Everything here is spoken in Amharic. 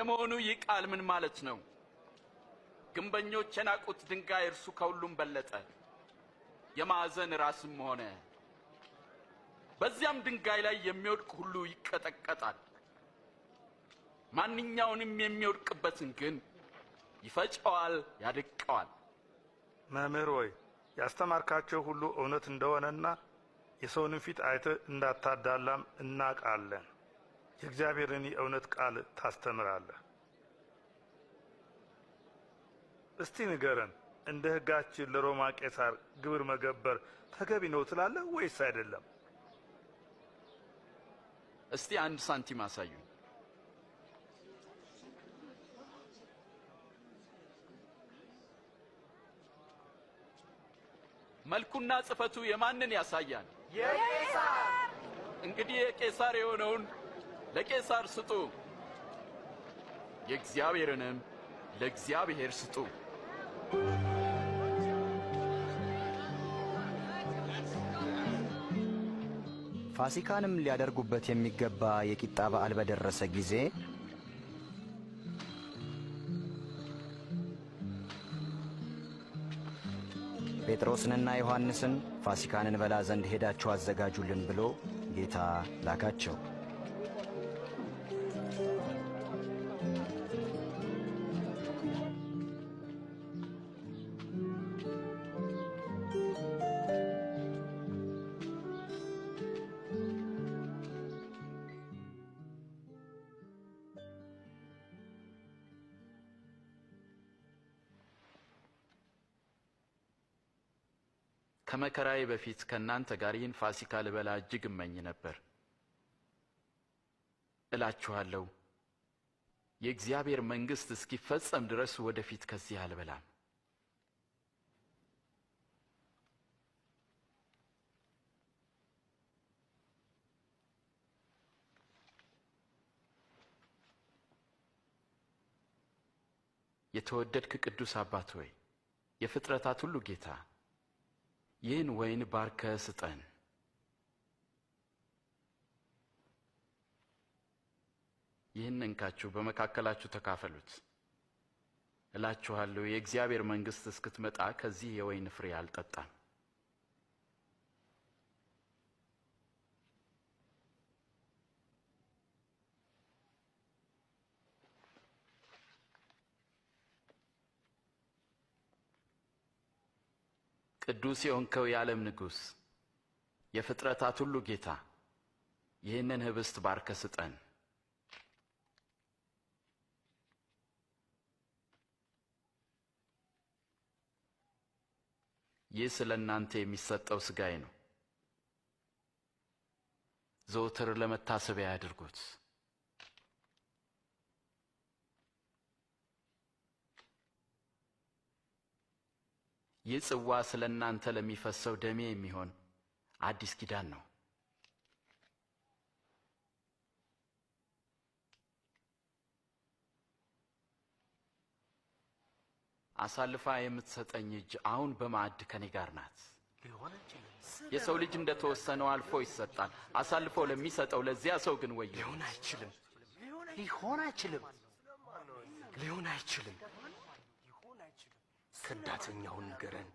ለመሆኑ ይህ ቃል ምን ማለት ነው? ግንበኞች የናቁት ድንጋይ እርሱ ከሁሉም በለጠ፣ የማዕዘን ራስም ሆነ። በዚያም ድንጋይ ላይ የሚወድቅ ሁሉ ይቀጠቀጣል፣ ማንኛውንም የሚወድቅበትን ግን ይፈጨዋል፣ ያደቀዋል። መምህር ሆይ፣ ያስተማርካቸው ሁሉ እውነት እንደሆነና የሰውንም ፊት አይተህ እንዳታዳላም እናውቃለን። የእግዚአብሔርን የእውነት ቃል ታስተምራለህ። እስቲ ንገረን፣ እንደ ሕጋችን ለሮማ ቄሳር ግብር መገበር ተገቢ ነው ትላለህ ወይስ አይደለም? እስቲ 1 ሳንቲም አሳዩኝ። መልኩና ጽፈቱ የማንን ያሳያል? የቄሳር። እንግዲህ የቄሳር የሆነውን ለቄሳር ስጡ፣ የእግዚአብሔርንም ለእግዚአብሔር ስጡ። ፋሲካንም ሊያደርጉበት የሚገባ የቂጣ በዓል በደረሰ ጊዜ ጴጥሮስንና ዮሐንስን ፋሲካን እንበላ ዘንድ ሄዳችሁ አዘጋጁልን ብሎ ጌታ ላካቸው። ከመከራዬ በፊት ከእናንተ ጋር ይህን ፋሲካ ልበላ እጅግ እመኝ ነበር። እላችኋለሁ የእግዚአብሔር መንግሥት እስኪፈጸም ድረስ ወደፊት ከዚህ አልበላም። የተወደድክ ቅዱስ አባት ሆይ፣ የፍጥረታት ሁሉ ጌታ፣ ይህን ወይን ባርከህ ስጠን። ይህን እንካችሁ በመካከላችሁ ተካፈሉት። እላችኋለሁ የእግዚአብሔር መንግሥት እስክትመጣ ከዚህ የወይን ፍሬ አልጠጣም። ቅዱስ የሆንከው የዓለም ንጉሥ፣ የፍጥረታት ሁሉ ጌታ፣ ይህንን ህብስት ባርከህ ስጠን። ይህ ስለ እናንተ የሚሰጠው ሥጋዬ ነው። ዘወትር ለመታሰቢያ ያድርጉት። ይህ ጽዋ ስለ እናንተ ለሚፈሰው ደሜ የሚሆን አዲስ ኪዳን ነው። አሳልፋ የምትሰጠኝ እጅ አሁን በማዕድ ከኔ ጋር ናት። የሰው ልጅ እንደተወሰነው አልፎ ይሰጣል። አሳልፎ ለሚሰጠው ለዚያ ሰው ግን ወዮ። ሊሆን አይችልም። ሊሆን አይችልም። ሊሆን አይችልም። ከዳተኛውን ንገረን።